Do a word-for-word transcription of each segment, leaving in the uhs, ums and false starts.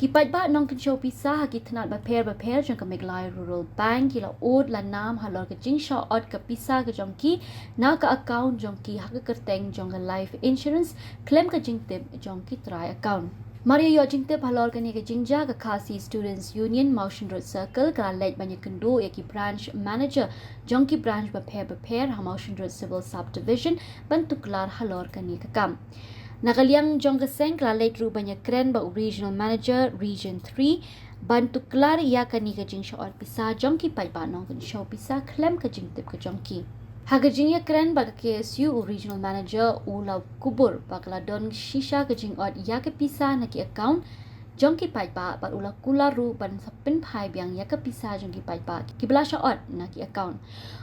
Ki paidbah nongkynshew pisa ha ki tnat bapher bapher jong ka Meghalaya Rural Bank ki la ud la nam halor ka jingshah ot ka pisa ka jong ki na ka account jong ki ha ka kyrteng jong ka life insurance khlem ka jingtip jong ki trai account. Mar ïa ïoh jingtip halor kane ka jingjia, ka Khasi Students Union Mawshynrut Circle ka la leit ban ïakynduh ïa ki branch manager jong ki branch bapher bapher ha Mawshynrut Civil Subdivision ban tuklar halor kane ka kam. Na ka liang jong ka seng ka la leit ruh ban ïakren bad u Regional Manager Region three ban tuklar ïa kane ka jingshah ot pisa jong ki paidbah nongkynshew pisa khlem ka jingtip ka jong ki. Ha ka jingïakren bad ka K S U, u Regional Manager u la kubur ba ka la don shisha ka jingot ïa ka pisa na ki account jong ki paidbah bad u la kular ruh ban sa pynphai biang ïa ka pisa jong ki paidbah kiba la shah ot na ki account.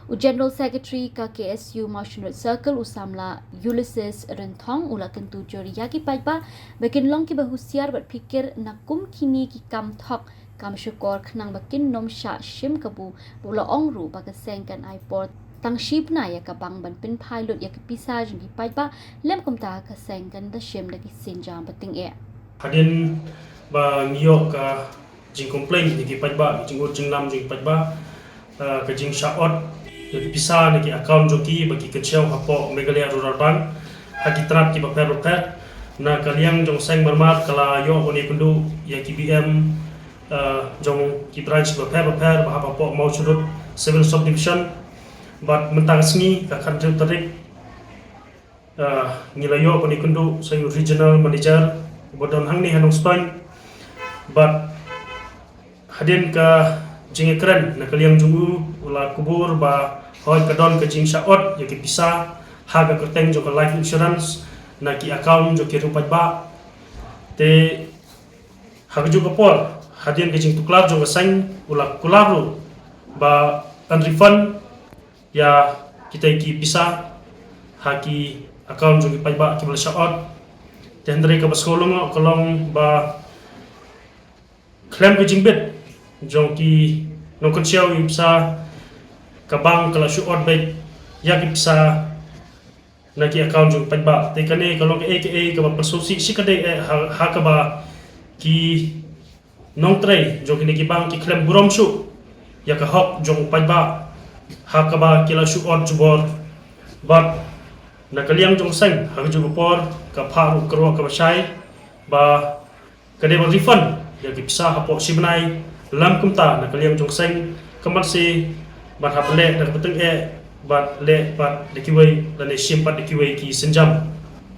U General Secretary ka K S U Mawshynrut Circle, u samla Ulysses Rynthong, u la kyntu jur ïa ki paidbah ba kin long kiba husiar bad phikir na kum kine ki kam thok kam shukor khnang ba kin nym shah shim kabu. Bad u la ong ruh ba ka seng kan ai por tang shi bnai ïa ka bank ban pynphai lut ïa ka pisa jong ki paidbah, lym kumta ka seng kan da shim da ki sienjam ba tyngeh. Hadien ba ngi ïoh ka jingcomplain jong ki paidbah, ka jingud jingnam jong ki paidbah, eh, ka jingshah ot ïa ki pisa na ki account jong ki ba ki kynshew hapoh Meghalaya Rural Bank ha ki tnat kiba pher bapher. Na ka liang jong seng marmar ka la ïoh ban ïakynduh ïa ki B M, eh, jong ki branch bapher bapher ba hap hapoh Mawshynrut Civil Subdivision. Bad mynta ka sngi, ka khathynriew tarik, eh, ngi la ïoh ban ïakynduh sa ïa u Regional Manager uba don hangne ha Nongstoiñ. Bad hadien ka jingïakren na ka liang jong u, u la kubur ba hooid ka don ka jingshah ot ïa ki pisa ha ka kyrteng jong ka life insurance na ki account jong ki riew paidbah. Te ha kajuh ka por, hadien ka jingtuklar jong ka seng, u la kular ruh ba yn refund ïa kita ki pisa ha ki account jong ki paidbah kiba la shah ot. Te hynrei kaba sngewlyngngoh ka long ba khlem ka jingbit jong ki nongkynshew ïa ki pisa, ka bank ka la shu ot beit ïa ki pisa na ki account jong ki paidbah. Te kane ka long kaei kaei kaba pynsngewsih shikatdei eh ha, ha kaba ki nongtrei jong kine ki bank ki khlem burom shuh ïa ka hok jong u paidbah ha kaba ki la shu ot jubor. Bad na ka liang jong seng, ha kajuh ka por ka phah ruh ka kyrwoh kaba shai ba ka dei ban refund ïa ki pisa hapoh shi bnai. Lym kumta, na ka liang jong seng ka mat shi ban hap leh da kaba tyngeh bad leh bad da kiwei lane shim bad da kiwei ki sienjam.